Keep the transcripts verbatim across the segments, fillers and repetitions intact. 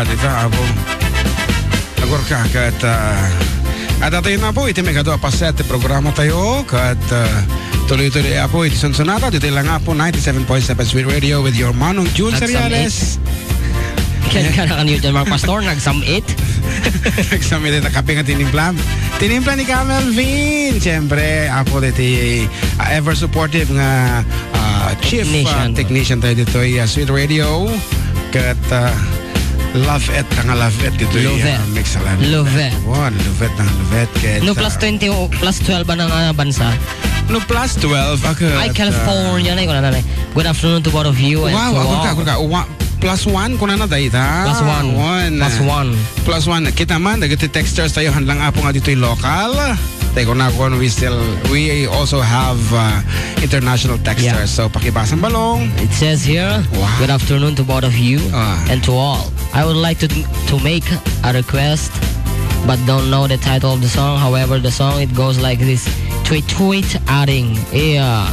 Dita, Apo. Agurka, ket, ah, adda tayo na, Apo, iti maikadua a paset ti programa tayo, ket, ah, tuloy-tuloy, Apo, iti sunsunata, ditoy lang, Apo, ninety-seven point seven Sweet Radio with your Manong June Nagsam-it. Seriales. Ken kanakan yun dyan, mga pastor, nagsam-it. Nagsam-it ita kape nga tinimplam. Tinimpla ni Ka Melvin. Siyempre, Apo, iti, ah, ever supportive nga, ah, chief, ah, Technician. Technician tayo ditoy, ah, Sweet Radio. Ket, ah, love it, nga love it ditoy, Love it. Ah, Mix eleven. Love it. One, love it, nga love it. Ket, No, plus ah, twenty, plus twelve ba nga bansa? No, plus twelve, ah, ket, Ay, California na yun, ano na. Good afternoon to both of you and Wow, to agurka, all. Agurka. Wa-, plus one, kunana dayta. Plus one. One. Plus one. Plus one. Kita man, dagiti texters tayo, hanlang Apo nga ditoy local. Tayo na kun we still, we also have, uh, international texters. Yeah. So, pakibasang balong. It says here, Wow. "Good afternoon to both of you Ah. and to all. I would like to, to make a request, but don't know the title of the song. However, the song, it goes like this. Tweet, tweet, adding." Yeah.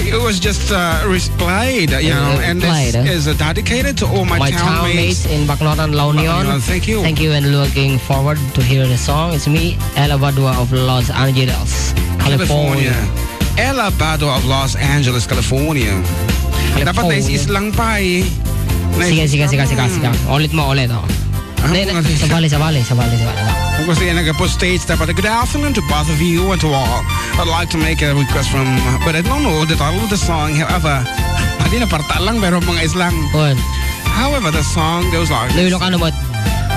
It was just, uh, replied, you know, Uh, and this replied, uh, is dedicated to all my My townmates. Townmates in Bacnotan, La Union. La Union, thank you. Thank you and looking forward to hear the song. It's me, Ella Badua of Los Angeles, California. California. Ella Badua of Los Angeles, California. California. Dapat nais-islang pa eh. Sige, sige, sige, sige, sige. Nais-islang. Ulit mo, ulit, oh. Ah, Ne, ne, mga sabali, sabali, sabali, sabali. Kung gusto yan, nag-post stage, dapat, "Good afternoon to both of you and to all. I'd like to make a request from," but I don't know the title of the song. However, hindi na parta lang, pero mga islang. What? However, the song goes like this. Ilocano mo,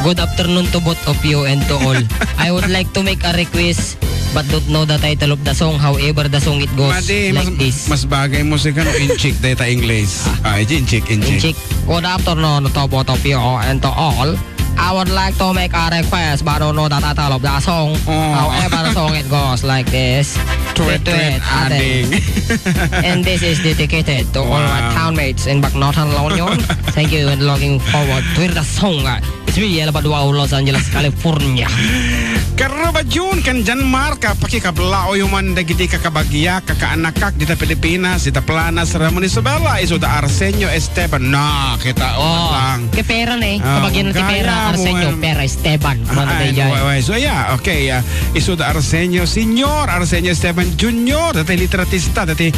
"Good afternoon to both of you and to all. I would like to make a request, but don't know the title of the song. However, the song it goes Madi, like mas, this." Mas bagay mo si kano, inchik, data English. Ah, inchik, inchik. Inchik. Good afternoon to both of you and to all. I would like to make a request, but don't know the title of the song. Oh. However, the song it goes like this. Tweet, tweet, tweet, adding. Adding. And this is dedicated to all my Wow. townmates in Bacnotan, La Union. Thank you and looking forward to hear the song. It's me, Ella Badua of Los Angeles, California. Karuba June, ken Jan Mark, pakikablaaw man dagiti kakabagiak, kakaanakak, dita Pilipinas, dita Planas, Ramon Isabela, isu da Arsenio Esteban. Na, kita, Oh, lang. Kay pera na eh. Ah, Kabagyan na ti kaya pera, mo, Arsenio, em, pera, Esteban. Ah, Kumano ay, kay Jai? Why, why? So, yeah, okay, ah, isu da Arsenio Senior, Arsenio Esteban Junior, dati litratista, dati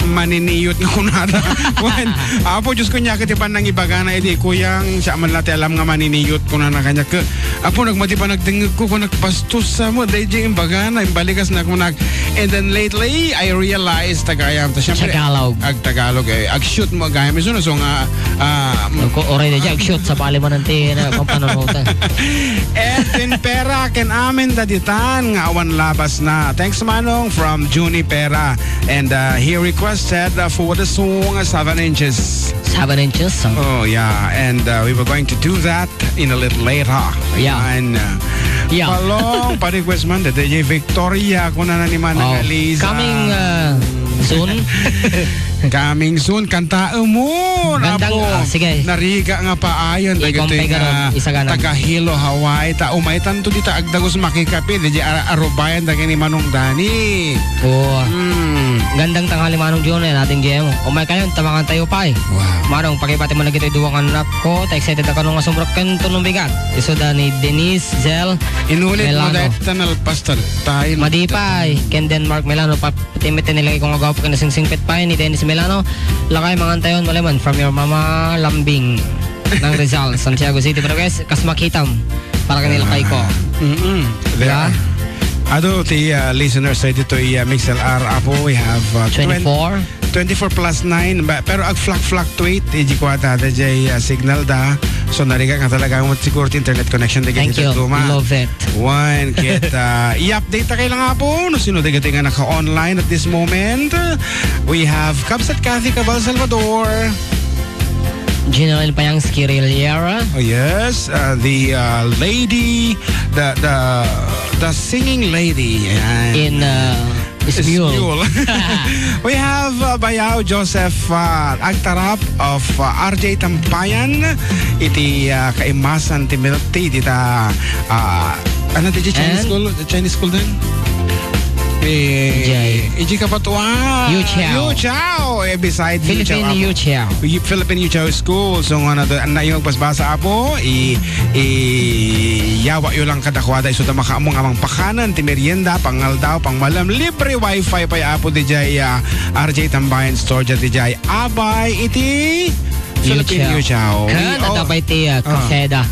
maniniyot nga kunada. Wen, Apo, Diyos ko, niya, kati pa nang ibagana, iti kuyang, siya man lati alam nga maniniyot kunana kanya. Ke, Apo, nagmati pa nagdengeg ko, kung nagpastos sa mo, dahil di imbagana, imbalikas na kunak. And then lately, I realized, tagayam, ta siyempre, Tagalog. Ag Tagalog, eh, ag shoot mo, gayam, iso na, so nga, ah, Ko, oray na dyan, shoot, sabali man ang ti-, na, pampanunutan. Edwin Pera, ken amin da ditan, nga awan labas na. Thanks, Manong, from Junie Pera. And, uh, he requested, uh, for the song, uh, Seven Inches. Seven Inches, oh. Oh, yeah. And, uh, we were going to do that in a little later. Yeah. And, uh, Yeah. Palong, pa-request man, dede, Victoria, kuna na ni Manang Oh, Aliza. Coming, uh, soon. Coming soon, kantaem mo, Gandang, Apo. Ah, sige. Narigat nga paayon, Ikaw dagiti pay nga ganun, isa ganun. Taga Hilo, Hawaii, ta umay tanto dita agdagus makikape, di ar-, arubayan dagiti Manong Dani. Oo. Hmm. Gandang tanghali, Manong Jun, and ating G M. Umay kayo, tabangan tayo pay. Wow. Manong, pakipati mo na kita duwang anak ko. Ta excited ako nung asumrok ken tunong bigat. Isu da ni Denise, Zel, Inulit mo Melano. Dahil tanal, Pastor. Tayo Madipay, ken Denmark Melano, pa-, Timit ti nilagay kong agaw, pagkanagsingpet pay ni Dennis Milano. Lakay, mangan tayon, maleman, from your mama, Lambing, ng Rizal, Santiago City, Batangas, kas makitam, para kani lakay ko. Mm-mm. Diba? Adu ti, uh, listeners, sa ditoy, uh, Mix L R, Apo, we have, uh, twen-, Twenty-four? Twenty-four plus nine, ba, pero ag-fluc-, fluctuate, iji ko ata, da jay, uh, signal da. So, narigat nga talaga, siguro ti internet connection, da Thank you. Love it. Wen, ket, ah, i-update ta kay lang, Apo, no sino dagiti nga naka-online at this moment. We have Kabsat Kathy Cabal Salvador. General Payang Skiriliera. Oh, yes. Uh, the, uh, lady, the, the, the singing lady. Ayan. In, uh, Espanyol. Espanyol. We have, uh, Bayaw Joseph, uh, Agtarap of, uh, R J Tampayan. Iti, uh, kaimasan ti Milk Tea dita, uh, ano ti Chinese And? School? Chinese school din? Eh, Jay. Iji ka pa tua. Yu Chau. Yu Chau. Eh, beside Yu Chau, Philippine Apo. Yu Chau. Y-, Philippine Yu Chau School. So, nga na, na yung pagbasa, Apo, i, i, yawa yo lang kadakuada, isu da makaamong amang pakanan, ti merienda, pangaldaw, pangmalem, libre wifi pa, Apo, di jay, ah, R J Tambayan Store, di jay. Abay, iti Philippine Yu Chau. Yu Chau. Kan, oh. Ada pa iti, ah, ah. Kaseda.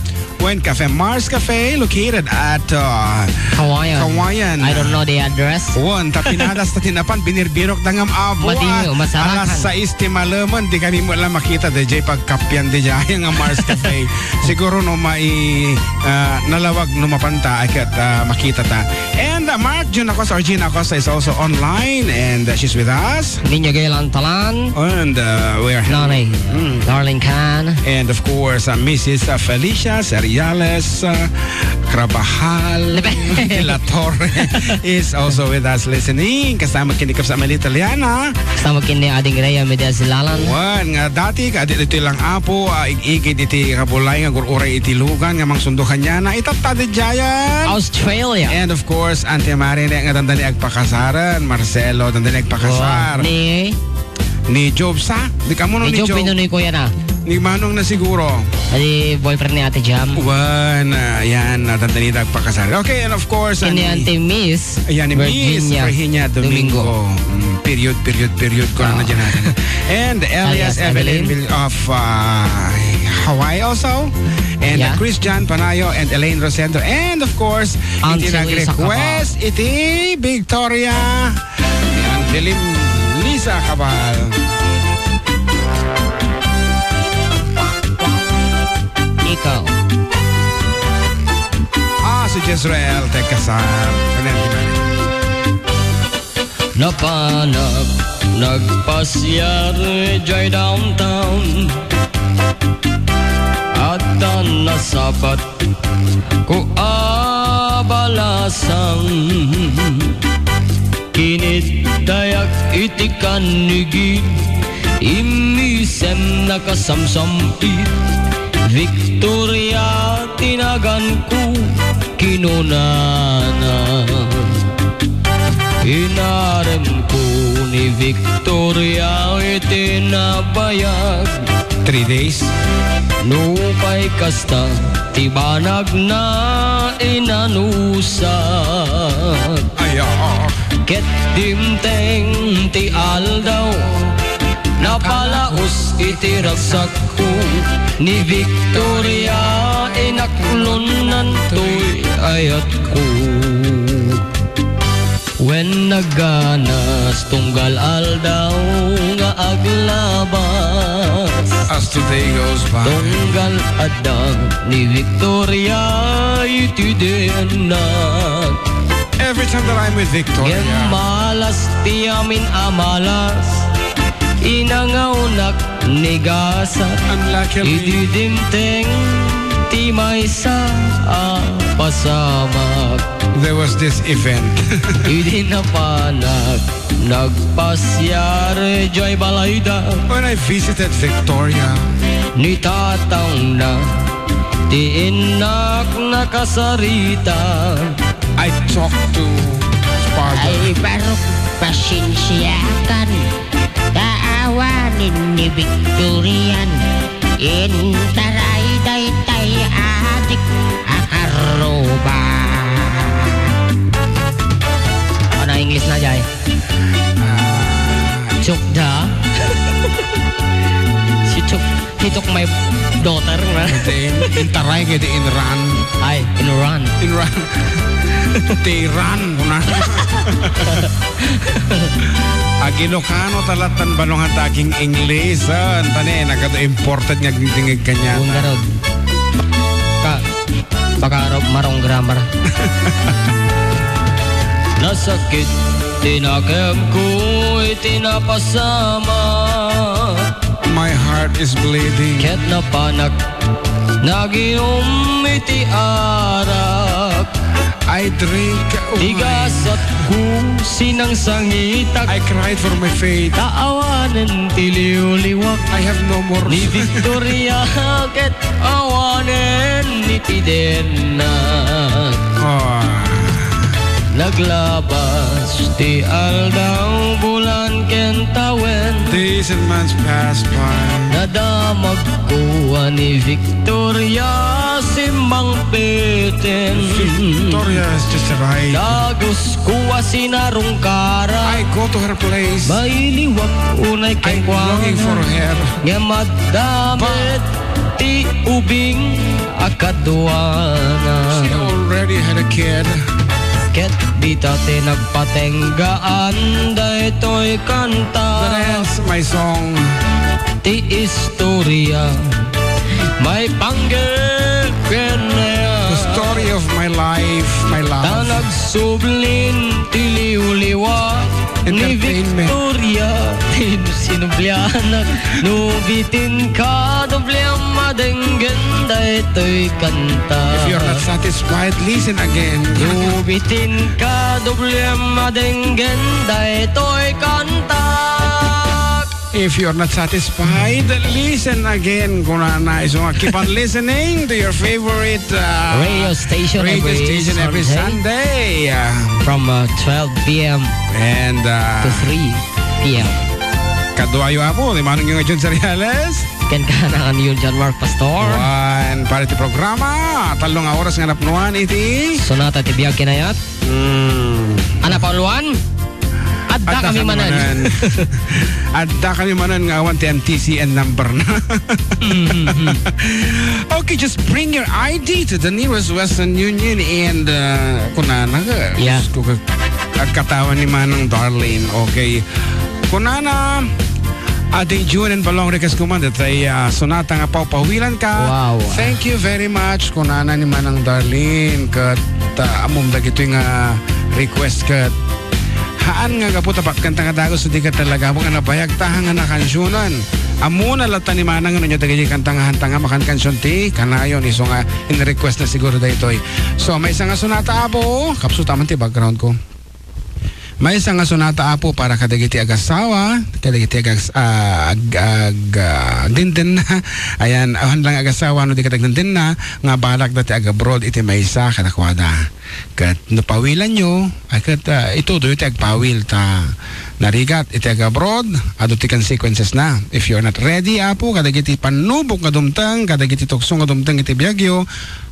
Wen Cafe, Mars Cafe, located at, uh, Kawayan. Kawayan. I don't know the address. Wen, ta pinadas ta tinapan, binirbirok da ngam, Apo, Madi, ah, masarakan. Alas sais ti malemen, di kami mo lang makita, di jay pagkapian, di jay nga Mars Cafe. Siguro no mai, ah, nalawag no mapanta, ay ket, ah, makita ta. And, uh, Mark Jun Acosta or Gina Acosta is also online, and, uh, she's with us. Niño Galan Talan. And, uh, we're Nanay, mm. Darling Can. And of course, uh, Missus, uh, Felicia Seriales, uh, Carabajal Diba? De la Torre is also with us listening. Kasama kini Kaps Amelita Liana. Kasama kini Ading Rhea Medias Lalan. Wen, nga dati, ka, dito lang, Apo, ah, ig-igid iti kabulay nga gur-uray iti lugan nga mangsundokan niya na itatta di Giant. Australia. And of course, Auntie Marine nga dandani agpakasaren, Marcelo, dandani agpakasar. Oh, ni Ni Job sa? Di ka mo no Ni ni Job, Job? Pinunoy ko yan, ah. Ni Manong na siguro. Ay, boyfriend ni Ate Jam. Wan, ah, yan, natantanita agpakasal. Okay, and of course, Kini ani Auntie Miss Ayan, ni Miss Virginia Virginia Domingo. Domingo. Mm, period, period, period ko na Ah. na dyan natin. And alias Alias Evelyn Evelyn. Vil-, of, ah, Hawaii also. And, uh, Yeah. Christian Panayo and Elaine Rosendo. And of course, Auntie iti Luisa nag-request, Cabal. Iti Victoria. Ni Auntie Lim-, Lisa Cabal. Ikaw. Ah, si Jezreel, teka sa, ano yan, di ba? Napanak nagpasiar jay downtown. Adda nasapat ko a balasang. Kinitdayak iti kannigid, immisem nakasamsampit. Victoria ti naganko, kinunana. Inaremko ni Victoria iti nabayag. Three days. Nupay kasta ti banagna inanusag. Ay, ah. Ket dimteng ti aldaw, napalaus iti ragsakko ni Victoria, inaklonnan toy ayatko. Wen nagganas tunggal aldaw nga aglabas. As the day goes by. Tunggal adda ni Victoria iti dennak. Every time that I'm with Victoria. Ngem malas ti amin a malas. Inangawnak ni gasat. Unluckily. Idi dimteng ti maysa a pasamak. There was this event. Idi napanak, nagpasiar jay balayda. When I visited Victoria. Ni tatangna, ti innak nakasarita. I talked to his father. Ay, barok, pasensiakan. Ta awanen ni Victorian, intaray daytay adik a karruba. Ano English na, Jay? Ah. Chukda? Si Chuk-, he took my daughter, na? Iti in-, intaray kay di inran. Ay, inran. Inran. Ti ran, kuna. Agilokano ta lattan balongan ta aging Ingles, ah, anta ne, nagado imported nga agdingdingig kaniata. Bunda rod. Ka, baka aro marong grammar. Nasakit ti nakemko iti napasama. My heart is bleeding. Ket napanak, naginom iti arak. I drink wine. Ti gasatko sinangsangitak. I cried for my faith. Ta awanen ti liwliwak. I have no more. Ni Victoria ket awanen ni ti dennak. Ah. Naglabas ti aldaw, bulan ken tawen. Days and months passed by. Nadamagko a ni Victoria simmangpeten. Victoria has just arrived. Dagusko a sinarungkaran. I go to her place. Mailiwak unay kenkuana. I'm longing for her. Ngem adda met ti ubing a kaduana. She already had a kid. Ket dita ti nagpatenggaan daytoy kanta. That ends my song. Ti istoria maipanggep ken. The story of my life, my love. Ta nagsublin ti liwliwa ni Entertainment. Victoria. Sinublianak. No bitin ka, doble a madenggen daytoy kanta. If you're not satisfied, listen again. No bitin ka, doble a madenggen daytoy kanta. If you're not satisfied, listen again, kunana. Isu nga, keep on listening to your favorite, uh, Radio station radio every station every Sunday. Sunday, uh, from, uh, twelve p m and, uh, to three p m. Kaduayo, Apo, ni Manong Yung Jun Seriales. Ken kanak-anak ni John Mark Pastor. Wen, para ti programa, tallo nga oras nga napnuan iti Sonata ti Biag Kinayat. Mm. Ana, Pauluan? Adda kami manen. Adda kami manen nga awan ti N T C N number na. Mm-hmm. Okay, just bring your I D to the nearest Western Union and, uh, kunana ka. Yeah. Diyos ko, ka-, agkatawan ni Manang Darlene. Okay. Kunana, ading June and Balong request ko man, datay, ah, sonata nga Pawpawilan Ka. Wow. Thank you very much, kunana ni Manang Darlene. Ket, ah, ammom dagitoy nga request ket haan nga gapu ta patkan ta nga dagus, di ka talaga mo nga nabayag ta nga nakansionan. Ammona latta ni Manang no ania dagiti kanta nga hanta nga makankansion ti kanayon, isu nga in-request na siguro daytoy. So, maysa nga sonata, Apo, kapsut man ti background ko. Maysa nga sonata, Apo, para kadagiti agasawa, kadagiti agas-, ah, ag-, ag-, ah, agdendenna. Ayan, awan lang agasawa no di kadagdendenna nga balak dati agabroad iti maysa kadakuada. Ket no pawilanyo, ay ket, ah, itudoyo ti agpawil ta narigat iti agabroad, adu ti consequences na. If you're not ready, Apo, kadagiti pannubok nga dumteng, kadagiti tukso nga dumteng iti biagyo,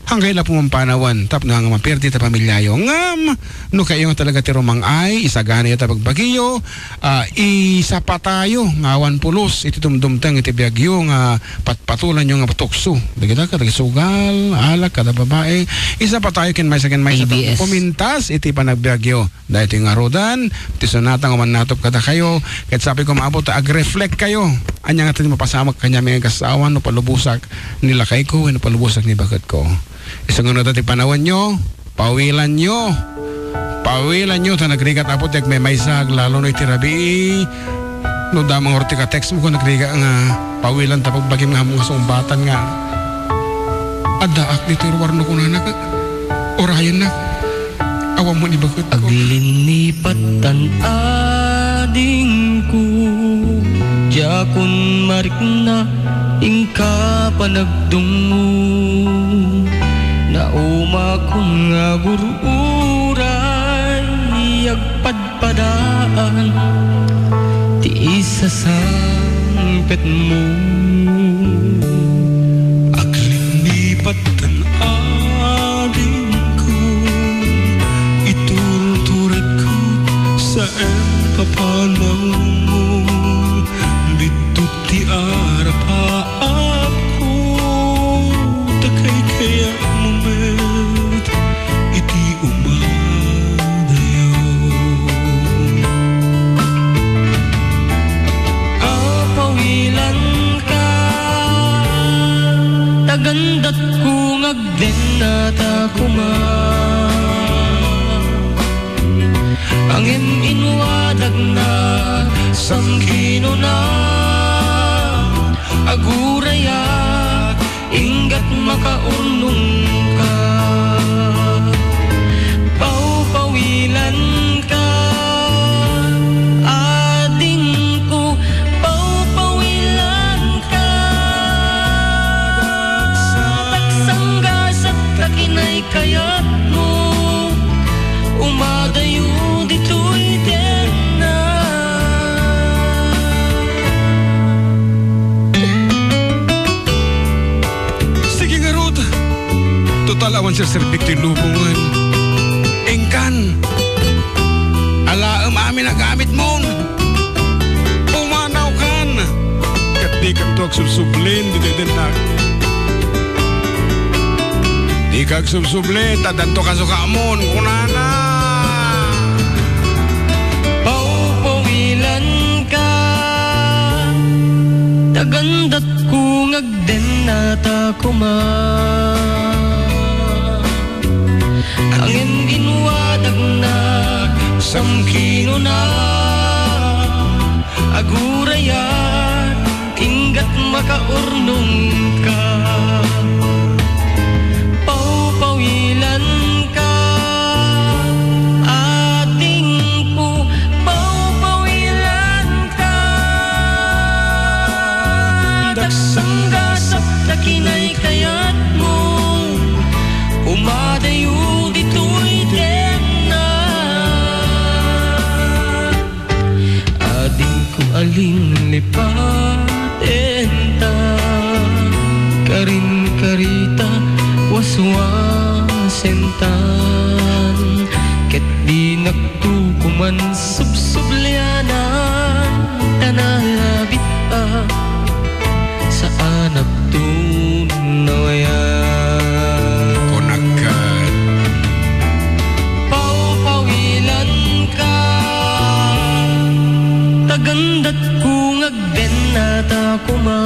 Anggay la pumampanawen tapno nga maperdi ta pamilyayo. Ngem, no kayatyo nga talaga ti rumang-ay, isaganayo ta bagbagiyo, ah, isapatayo nga awan pulos iti dumdumteng iti biagyo nga patpatulanyo nga tukso. Dagita, kadagiti sugal, alak, kada babai, isapatayo ken maysa ken maysa ta A B S. Pumintas iti panagbiagyo. Daytoy ngaruden, ti sonata nga umannatop kadakayo, ket sapay ko maabot ta agreflect kayo. Ania nga ti mapasamak kaniami nga agasawa no palubosak ni lakayko wenno palubosak ni baketko. Isu nga no, dayta ti panawenyo, pawilanyo. Pawilanyo ta nagrigat, Apo, ti agmaymaysa, aglalo no iti rabii. No damang orti ka text mo ko nagrigat nga pawilan ta pagbagim nga ammom nga sungbatan nga addaak ditoy ruar no kunana ket urayennak. Awan mo ni baketko. Aglinnipat tan adingko, diakon marikna, inka panagdungngo. Naumakon nga agur-uray, agpadpadaan ti isasangpetmo. Aglinnipat tan adingko, iturturedko saem papanawmo. Didto ti arapaapko, ta kaykayatmo met iti umadayo. Apawilanka, ta gandatko nga agdennata koma. Ngem inwadakna, saan kinuna, agurayak, inggat makaurnongka. Pawpawilanka, adingko, pawpawilanka. Tagsanggasak ta kinaykayatmo, umadayo. Serbik ti lubongen. Inkan, alaem amin a gamitmon. Pumanawkan. Ket dikanto agsubsublin ditoy dennak. Dika agsubsubli, ta danto kasukamon, kunana. Pawpawilanka, tagandatko nga agdennata koma. Ngem inwadagnak, samkinuna, agurayat, inggat makaurnongka. Pawpawilanka, atingko, pawpawilanka. Daksanggasap ta kinaykayatmo, umadayo ditoy tenna. Adingko a linlipatenta, karinkarita waswasentan, ket dinakto koman subsublianan, ta nalabit a saanakto nawayan. Kunak ket, pawpawilanka, tagandatko nga agdennata koma.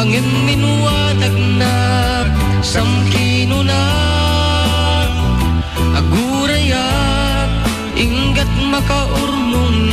Ngem inwadagnak, samkinuna, agurayat, inggat makaurnong